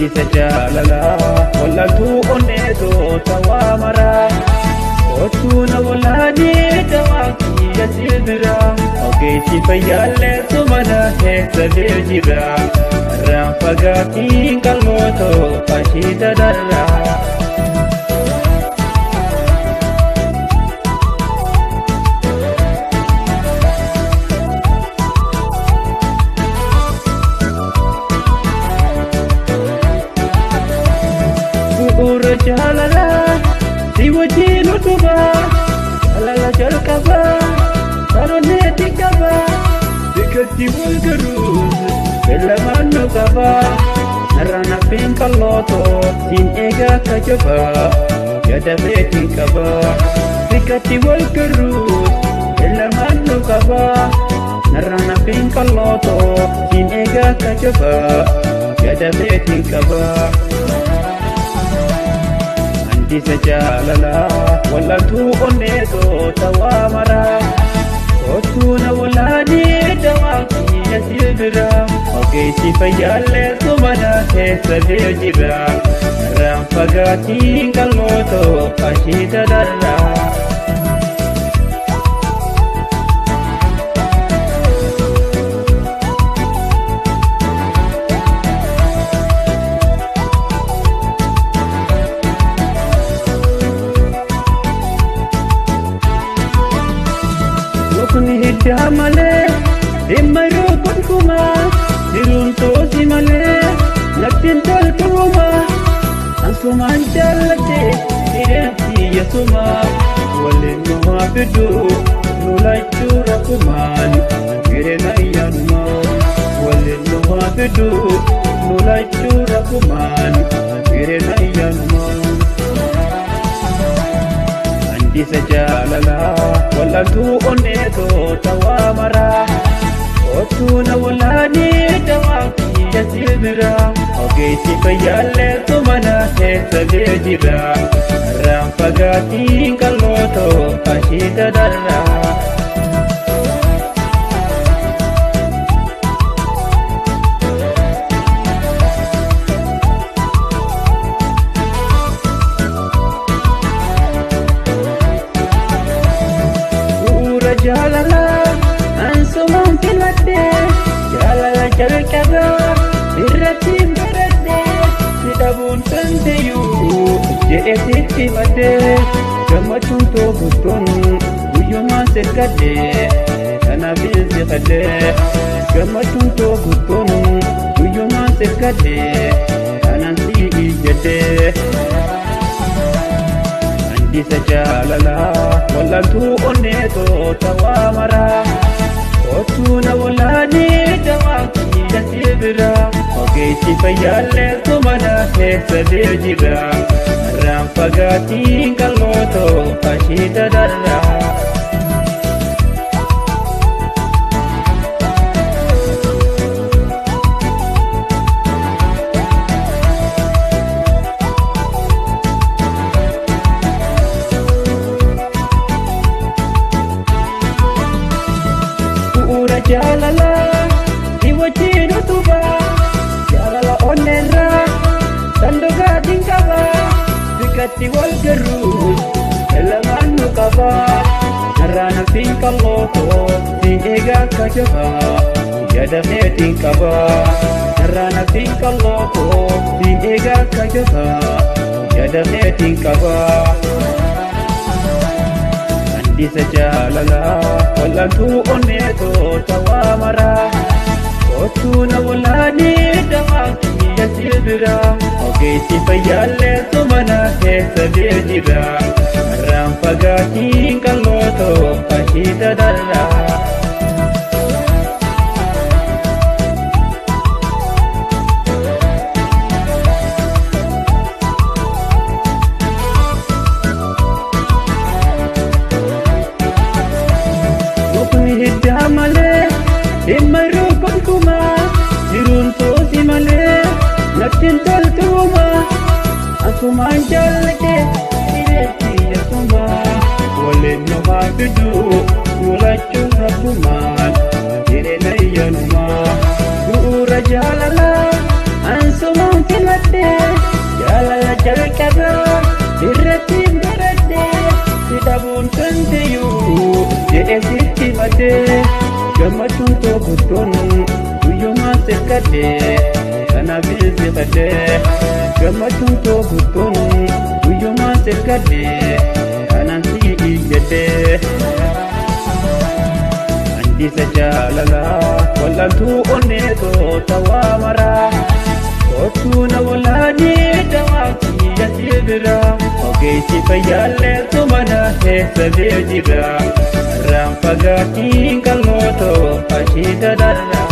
Andisa jaalalaa wal'aantuu onneetoo tawaa maraa Otuu na walaanee dawaa kiyya sibira ogeessi fayyaallee sumana keessa jira irraan fagaatiin qalmootoo ashiita darraa. Bu'uura jaalalaa si wajjin utubaa jaalala jalqabaa karoonneetti qabaa bikkatti wal garuus beellamaan nu qabaa narra nafin qallootoo siin eegaa akka jabaa yaada feetiin qabaa bikkatti wal garuus beellamaan nu qabaa narra nafin qallootoo siin eegaa akka jabaa yaada feetiin qabaa. Andisa jaalalaa wal'aantuu onneetoo tawaa maraa Otuu na walaanee dawaa kiyya sibira ogeessi fayyaallee sumana keessa jira irraan fagaatiin qalmootoo ashiita darraa. Mukni hiddaa malee dhimma yeroo gonkumaa jiruun toosi malee natti hin toltumaa ansumaan jaalladhe hidheen kiyya sumaa waliin nu haa fiduu nu lachuu rakkumaan jireenya ayyaanumaa waliin nu haa fiduu nu lachuu rakkumaan jireenya ayyaanumaa. Andisa jaalalaa wal'aantuu onneetoo tawaa maraa Otuu na walaanee dawaa kiyya sibira ogeessi fayyaallee sumana keessa jira irraan fagaatiin qallootoo ashiita darraa. Bu'uura jaalalaa ansumaan filadhe jaalala jalqabaa irratti baradhe si dhabuun danda'u jedhee sitti himadhe gammachuun too guddoon guyyumaan sirkadhe kanaaf si kadhe gammachuun too guddoon guyyumaan sirkadhe kanaan si iyyadhe. Andisa jaalalaa wal'aantuu onneetoo tawaa maraa Otuu na walaanee dawaa kiyya sibira ogeessi fayyaallee sumana keessa jira irraan fagaatiin qallootoo ashiita darraa. Bu'uura jaalalaa si wajjin utubaa jaalala onneerraa sandugaatiin qabaa bikkatti wal garruus lamaan nu qabaa narraa nafin qallootoo si eegaa akka jabaa yaada feetiin qabaa narraa nafin qallootoo si eegaa akka jabaa yaada feetiin qabaa. Andisa jaalalaa wal'aantuu onneetoo tawaa maraa Otuu na walaanee dawaa kiyya sibira ogeessi fayyaallee sumana keessa jira irraan fagaatiin qallootoo ashiita darraa. Mukni hiddaa malee dhimma yeroo gonkumaa jiruun toosi malee natti hin toltumaa asumaan jaalladhe hidheen kiyya sumaa waliin nu haa fiduu nu lachuu rakkumaan jireenya ayyaanumaa bu'uura jaalalaa ansumaan filadhe jaalladhee kanaaf sifadhee gammachuun koo guutuun guyyumaan sirgadhee kanaan si iyyadhee. Andiisa jaalalaa wal'aantuu onnee toota waa maraa kottuu na walaanii dawaatii asii biraa ogeessi fayyaallee sumana heessabee jira irraan fagaatiin kalmootoo ashii dadarraa.